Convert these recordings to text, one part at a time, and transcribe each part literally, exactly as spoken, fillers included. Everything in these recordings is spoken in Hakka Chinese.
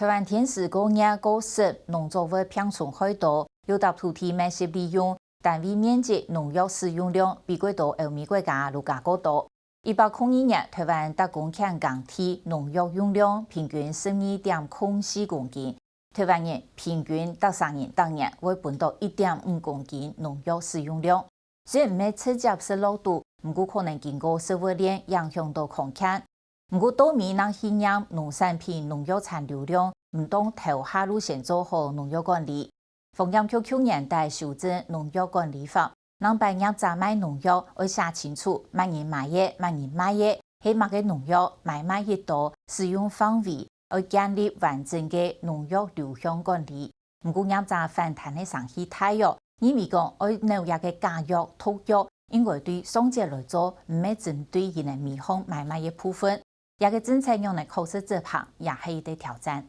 台灣天時過熱過濕，農作物病蟲害多，又搭土地密集利用，單位面積農藥使用量比較多歐美國家都較過多。一百空二年，台灣逐公頃耕地農藥用量平均十二點空四公斤，台灣人平均逐儕人逐年會分到一點五公斤農藥使用量。雖然毋係直接食落肚，毋過可能經過食物鏈影響到康健。毋過，到尾若去驗農產品農藥殘留量，毋當頭下就先做好農藥管理。防檢局舊年底修正農藥管理法， 另外，業者賣農藥愛寫清楚，麼人買个、麼人賣个，係麼个農藥，買賣幾多，使用範圍，愛建立完整个農藥流向管理。毋過，業者反彈个聲氣大哦，認為講愛扭這个假藥、毒藥，應該對上節來做，毋係針對佢等米行買賣个部分。 這个政策仰般確實執行，也係一个挑戰。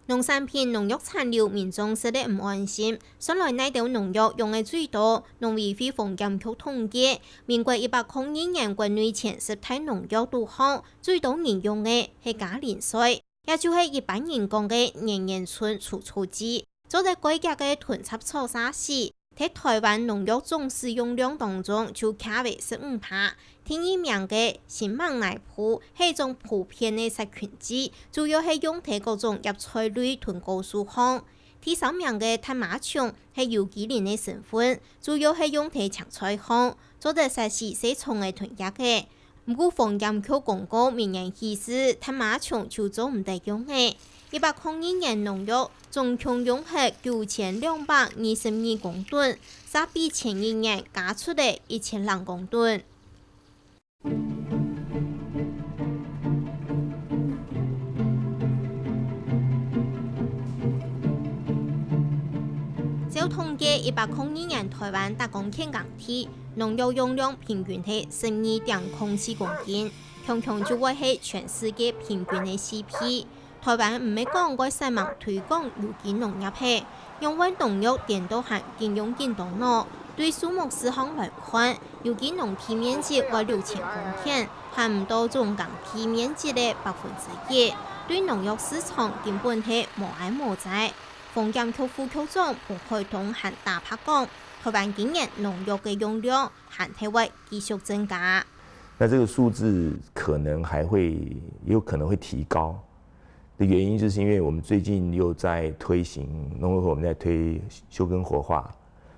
農產品農藥殘留，民眾食了毋安心。算來哪兜農藥用个最多？農委會防檢局統計，民國一百空二年國內前十大農藥肚項，最多人用个係嘉磷水，也就係一般人講个年年春除草劑。做得蓋遽个囤插草殺死， 在台灣農藥總使用量當中就徛為十五趴。第二名个新孟乃布係一種普遍个殺菌劑，主要係用在各種葉菜類同高樹項。第三名个達馬松係有機磷个成分，主要係用在青菜項，做得殺死細蟲仔同蝶仔。 毋過防檢局公告，明年起勢，達馬松就做毋得用了。一百空二年農藥總共用忒九千兩百二十二公噸，煞比前一年加出了一千零公噸。照統計，一百空二年台灣逐公頃耕地 農藥用量平均係十二點空四公斤，強強就會係全世界平均个四倍。台灣毋係講愛煞猛推廣有機農業係，仰會農藥顛倒還緊用緊多呢？對樹木事項來看，有機農地面積會六千公頃，還毋到總耕地面積个百分之一，對農藥市場根本係無愛無在。防檢局副局長彭海東還打白講，台灣今年農藥个用量 還係會繼續增加。那這個數字可能還會，也有可能會提高的原因，就是因為我們最近又在推行，農委會我們在推休耕活化，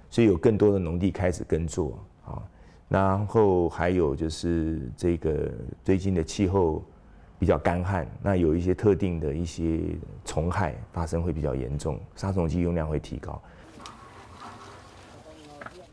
所以有更多的農地開始耕作啊。然後還有就是這個最近的氣候比較乾旱，那有一些特定的一些蟲害發生會比較嚴重，殺蟲劑用量會提高。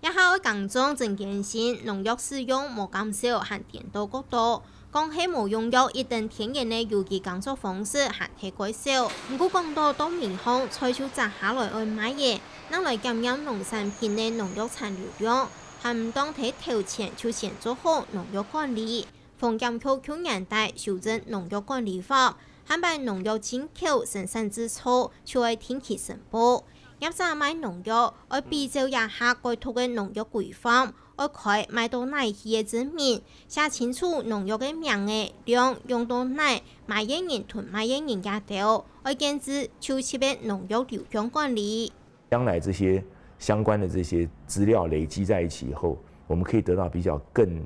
這下愛耕種真艱辛，農藥使用無減少，還顛倒過多。講係無用藥，一等天然个有機耕作方式還係較少。毋過講到到尾項，菜就摘下來愛賣了，拿來檢驗農產品个農藥殘留量，還毋當在頭前就先做好農藥管理。防檢局舊年底修正農藥管理法， 下擺農藥進口、生產製造就愛定期申報。業者賣農藥愛比照這下改讀个農藥規範，愛開賣到哪去个證明，寫清楚農藥个名仔、量、用到哪、買个人同賣个人這兜，愛建置抽籤个農藥流向管理。將來這些相關的這些資料累積在一起以後，我們可以得到比較更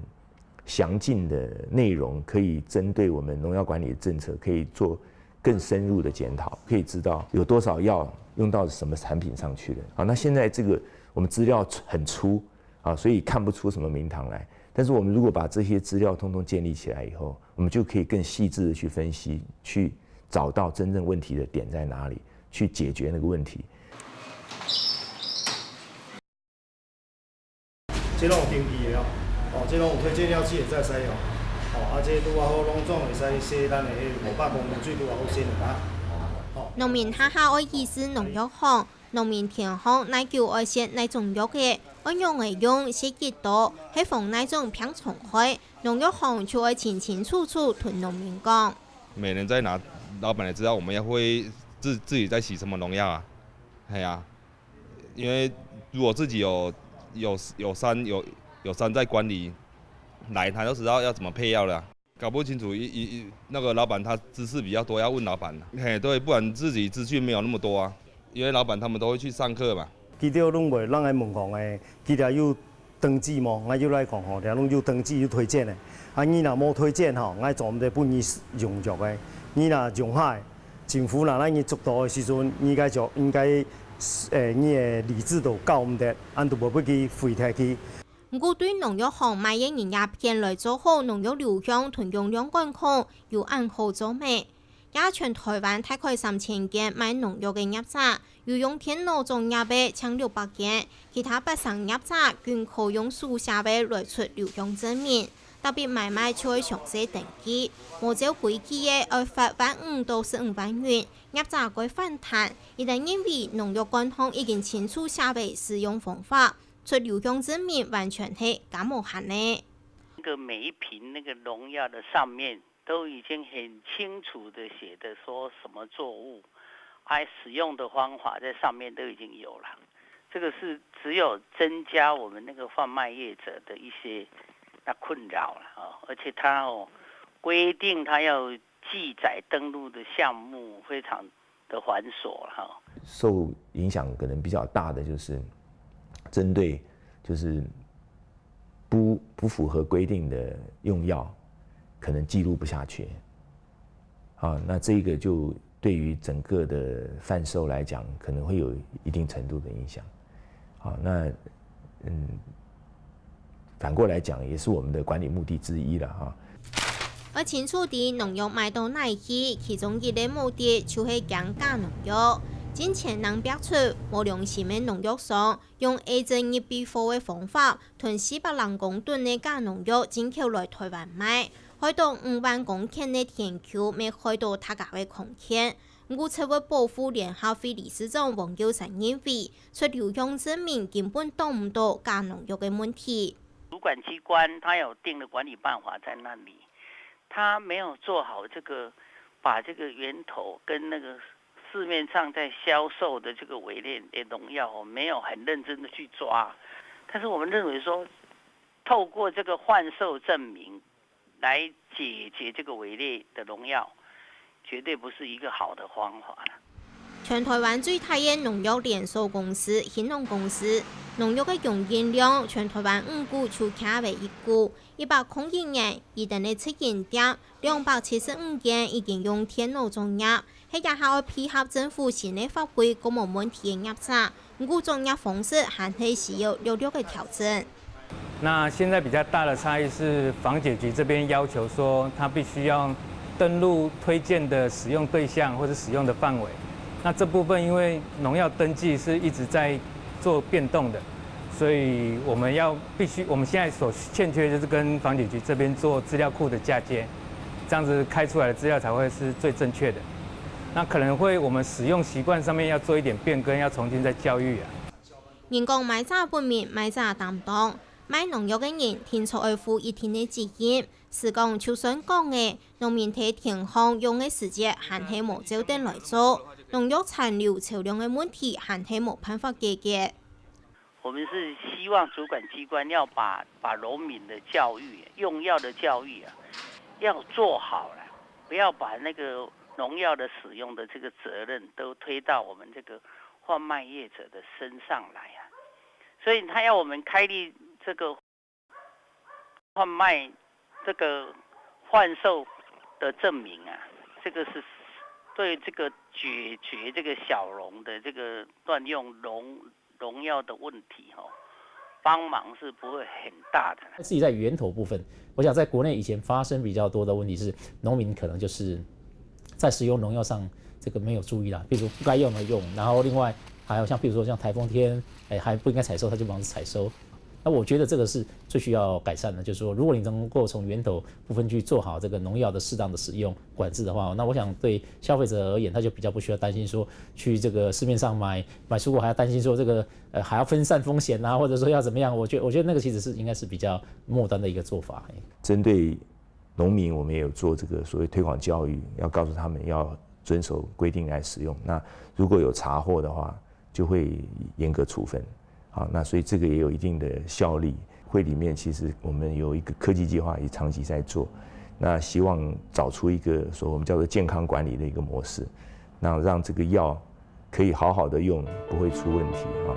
詳盡的內容，可以針對我們農藥管理的政策，可以做更深入的檢討，可以知道有多少藥用到什麼產品上去了。好，那現在這個我們資料很粗啊，所以看不出什麼名堂來。但是我們如果把這些資料通通建立起來以後，我們就可以更細緻的去分析，去找到真正問題的點在哪裡，去解決那個問題。 這攏有登記的哦。哦，這攏有推薦藥劑的在使用。哦，啊，這拄仔好攏總會使洗咱的彼五百公斤水，拄仔好洗兩下。哦。農民下下愛去食農藥行，農民田項哪久愛洗哪種藥仔，愛仰仔用，係幾多，係防哪種病蟲害，農藥行就愛清清楚楚同農民講。每年在拿老板的資料，我們也會自自己在洗什麼農藥啊？哎呀，因為如果自己有有有山有有山在管理，來他就知道要怎麼配藥了啊。搞不清楚，一一一那個老板他知識比較多，要問老板。嘿，對，不然自己資訊沒有那麼多啊，因為老板他們都會去上課嘛。佢兜攏會人來問講誒，佢兜有登記無？𠊎就來講吼，這攏有登記有推薦的。啊，你若無推薦吼，𠊎做毋得分你用藥的。你若用下，政府若來你捉到的時陣，你該就應該，誒，你的理智都告毋得，恁都無分佢廢忒去。 毋過對農藥行買个人也偏來做好農藥流向同用量管控，有恁好做咩？也全台灣大概三千間賣農藥个業者，有用電腦作業个淨六百間，其他八成業者僅可用手寫个來出流向證明，特別買賣就愛詳細登記，無照規矩个愛罰萬五到十五萬銀，業者會反彈。一旦認為農藥罐項已經清楚寫个使用方法， 出流向證明完全係假無閒呢。那個每一瓶那個農藥的上面都已經很清楚的寫的說什麼作物，還使用的方法在上面都已經有了。這個是只有增加我們那個販賣業者的一些那困擾了啊，而且他哦規定他要記載登錄的項目非常的繁琐了哈。受影响可能比较大的就是针对就是不不符合规定的用药，可能记录不下去。好，那这个就对于整个的贩售来讲，可能会有一定程度的影响。好，那嗯，反过来讲，也是我们的管理目的之一了哈。愛清楚知農藥賣到哪去，其中一个目的就係驚假農藥。之前人逼出無良心个農藥商，用A證入備貨个方法，囤四百零公噸个假農藥進口來台灣賣，害到五萬公頃个田坵乜害到大家个康健。毋過，食物保護聯合會理事長黃友山認為，出流向證明根本擋毋到假農藥个問題。主管机关它有定的管理办法在那里，它没有做好这个，把这个源头跟那个市面上在销售的这个伪劣的农药哦，没有很认真的去抓。但是我们认为说，透过这个贩售证明来解决这个伪劣的农药，绝对不是一个好的方法了。全台灣最大个農藥連鎖公司興農公司，農藥个供應量全台灣五股就徛為一股。一百空一年，佢等个直營店兩百七十五間已經用電腦作業，係這下愛配合政府新个法規，較無問題个業者。毋過作業方式還係需要略略个調整。那現在比較大的差異是，防檢局這邊要求說，它必須要登錄推薦的使用對象或是使用的範圍。那這部分因為農藥登記是一直在做變動的，所以我們要必須，我們現在所欠缺就是跟防檢局這邊做資料庫的嫁接，這樣子開出來的資料才會是最正確的。那可能會我們使用習慣上面要做一點變更，要重新再教育啊。人講買者本命，賣者擔當。賣農藥个人定著愛負一定个責任，係講就算講了，農民在田項用个時節還係無照等來做，農藥殘留超量个問題還係無辦法解決。我們是希望主管機關要把把農民的教育、用藥的教育啊，要做好了，不要把那個農藥的使用的這個責任都推到我們這個販賣業者的身上來啊。所以他要我們開立這個販賣這個販售的證明啊，這個是對這個解決這個小農的這個亂用農農藥的問題吼，幫忙是不會很大的。自己在源头部分，我想在国内以前发生比较多的问题是，农民可能就是在使用农药上这个没有注意啦，比如说不该用的用，然后另外还有像比如说像台风天，哎，还不应该采收，他就忙着采收。那我觉得这个是最需要改善的，就是说，如果你能够从源头部分去做好这个农药的适当的使用管制的话，那我想对消费者而言，他就比较不需要担心说去这个市面上买买蔬果还要担心说这个呃还要分散风险啊，或者说要怎么样？我觉我觉得那个其实是应该是比较末端的一个做法。针对农民，我们也有做这个所谓推广教育，要告诉他们要遵守规定来使用。那如果有查获的话，就会严格处分。好，那所以这个也有一定的效力。会里面其实我们有一个科技计划，也长期在做。那希望找出一个说我们叫做健康管理的一个模式，那让这个药可以好好的用，不会出问题啊。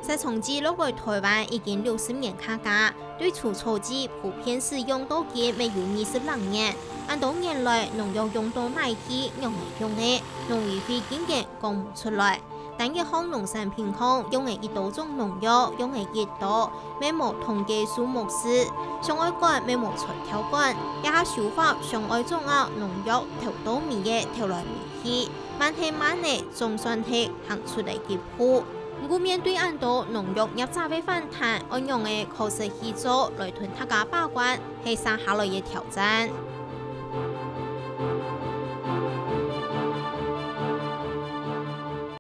殺蟲劑落來台灣已經六十年較加，對除草劑普遍使用到今乜有二十零年。恁多年來，農藥用到哪去，仰仔用个，農委會竟然講毋出來。單一項農產品項用个幾多種農藥，用个幾多，乜無統計數目字，想愛管乜無材料管，這下修法想愛掌握農藥頭到尾个頭來尾去，慢忒慢仔總算忒行出來一步。毋過面對恁多農藥業者个反彈，愛仰仔確實去做來同大家把關，係續下來个挑戰。